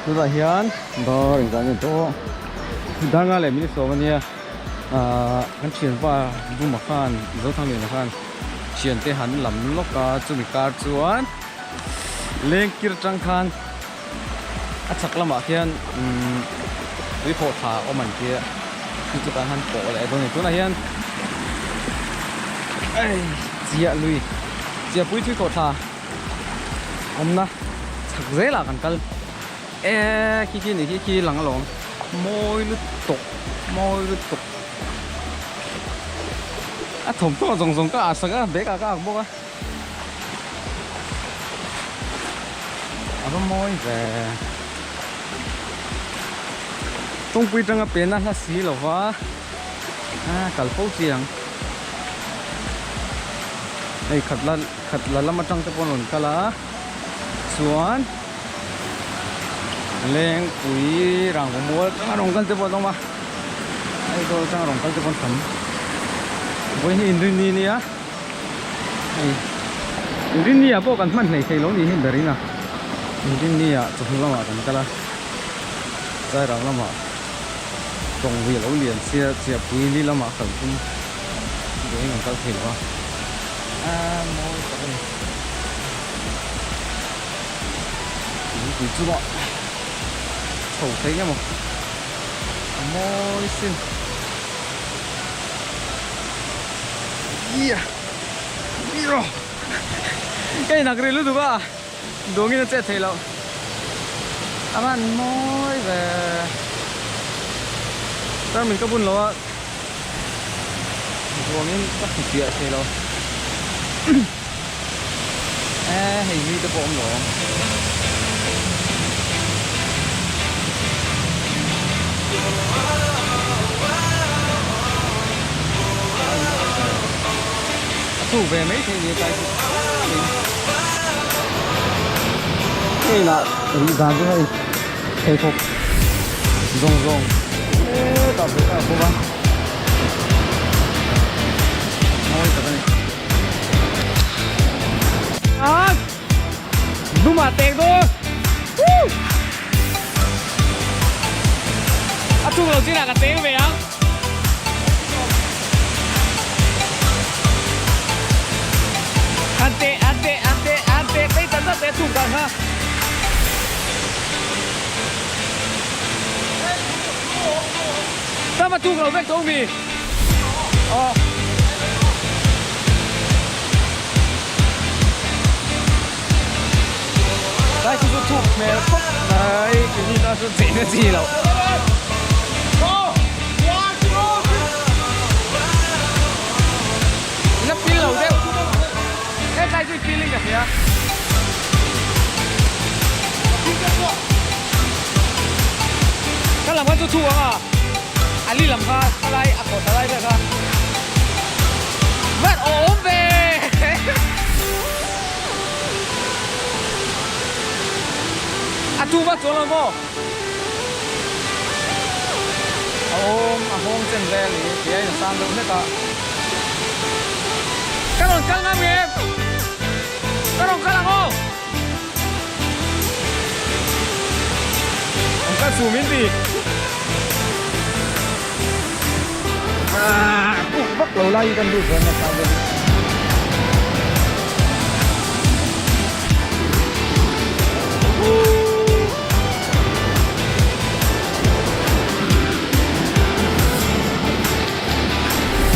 Tunah hian dar engzah nge tawh dar nga leh minute sawm ania ahh kan thianpa Buma khan Zothangliana khan thiante han lam lawk a chumi kar chuan lengkir atang khan a chhak lamah khian umm tui khawh thla a awm an tia chu chu kan han pawh leh dawn a ni tunah hian ei chiah lui chiahpui tui khawh thla awmna chhak zelah kan kal e khi khi ni khi khi lang alawm mawi lutuk mawi lutuk a thawmhnaw zawng zawng ka ah sak a bag ah ka ak bawk a. A va mawi ve. Kawngpui tanga pen a hla si lo va, a kal fo chi ang. Hei khat la khat la lam atang te pawh an rawn kal a, chuan lengpui rangva mual atanga rawn kal te pawh an awm a, Aizawl atanga rawn kal te pawh an tam. Vawiin hi inrinni nia. Hei Inrinni ah pawh kan hman hlei thei lo ni hi ber in a Inrinni ah chawhnu lamah kan kal a Chairang lamah tawng ri a lo lian sia chiahpui li lamah kal tum duhin kan kal thei lo a aaa mawi tak a ni Lungpui chungah chho thei nge maw a mawi sin. Ka inak ri lutuk a dawngin a chet theih loh a van mawi ve tarmit ka bun lo a dawngin ka hmu fiah thei lo e hei mi te pawh awm lo ang. A chhuk ve mai thei ni tlai chu hei lah rih dan chu hei pheikhawk zawng zawng hetah pawh a bawk a mawi tak a ni. Duma tek dawn. Woo! A tuk lo chinah ka teng ve ang. An te, an te, an te, an te, tei tan zat te tuk dan kha. Tama tuk lo vek tho mi. Oh. Lai chu chu thuk hmel khawp mai keini tan chuan chei na chi loh. La pil lo deuh hetlai chu i pil in ka hria. Ka lam khan chu thuk ang a a li lam kha khalai a khawh ta lai vel kha. Vat awm ve! A tu va chuang lo maw? A awm, a nghawng chen vel i ti a in a sang deuh hlek a. Ka rawn kal ngam em? Ka rawn kal ang aw! An kal su min ti. Ah, puk vak lo lai kan lut ven nasa deuh.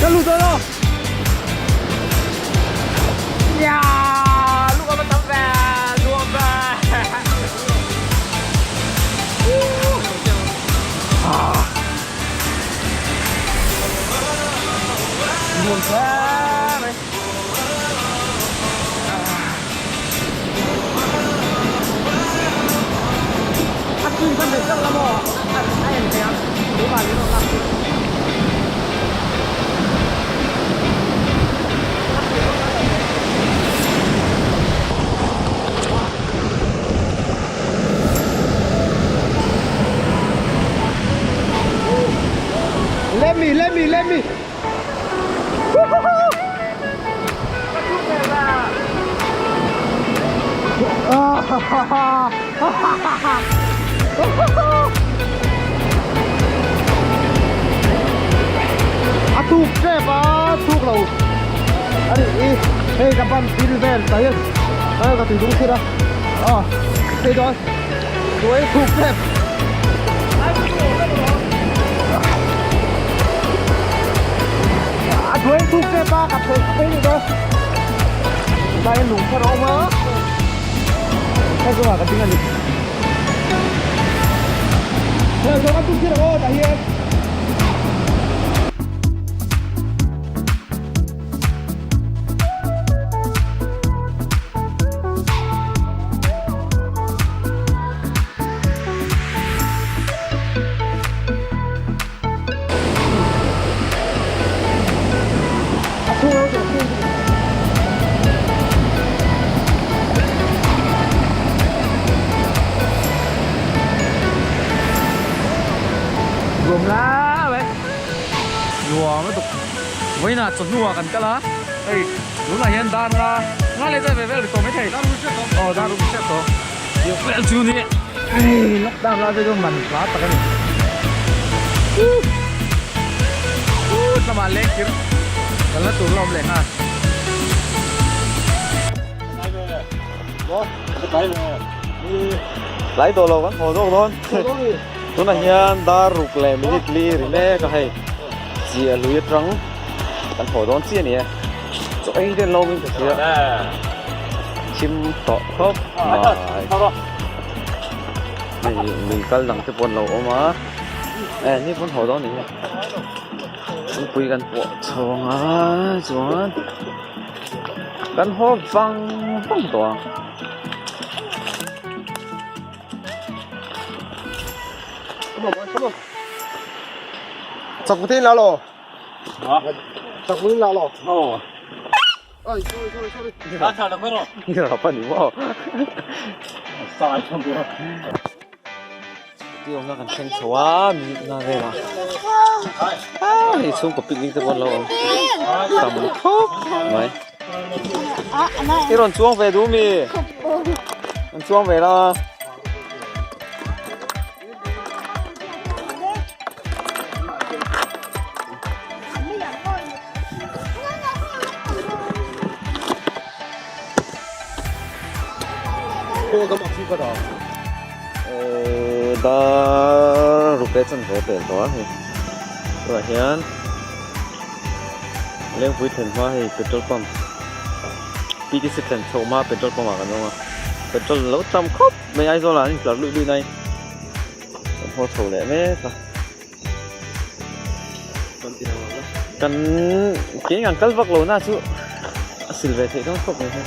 Ka lut dawn aw. Let me, let me, let me. A tuk tep a thuk lo a nih hi hei ka ban pil vel ta hian a ka tui dung thir a aw hei dawn tuai thuk tep a tuai thuk tep a ka phei phei ni dawn ta hian lung thar a awm a hei chungah ka ding a ni hei zawng a tuk thir ang aw tah hian. Nuam lau e nuam lutuk vawiinah chawhnuah kan kal a hei tunah hian dar nga nga leh zat ve vel ri tawh maithei aw dar rum hriat tawh tih vel chu ni hei lockdown lai te chu man hla tak a ni ut lamah leng kir kalna tur la awm leh nghal. Tlai tawh lo kan haw zawk dawn. Tunah hian dar ruk leh minute li ri mek a hei. Chi a lui atang kan haw dawn chiah a ni e. Chaw ei te an lo awm in ka hria. Thim tawh khawp mai. Hei lui kal dang te pawh an lo awm a. Eh ni pawn haw dawn a ni hi. Thingpui kan pawh chho ang a chuan kan haw vang vang tawh ang. Chakputin la lo. Chakputin la lo. Oi sorry sorry sorry. Ni maw. Scooty awmna kan thleng chho a minute na velah ah hei chhungkaw picnic te pawh an lo awm tam khawp mai i rawn chuang ve duh mi an chuang ve la. Dar ruk leh chanve pel tawh a hei tunah hian lengpui thlen hma hei petrol pump P T C thlen chhoh hma petrol pump ah kan awm a petrol lo tam khawp mai Aizawl ah an intlar luih luih nai kan haw chho leh mek a kan keng ang kal vak lo na chu a sil ve theih dawn khawp mai hei.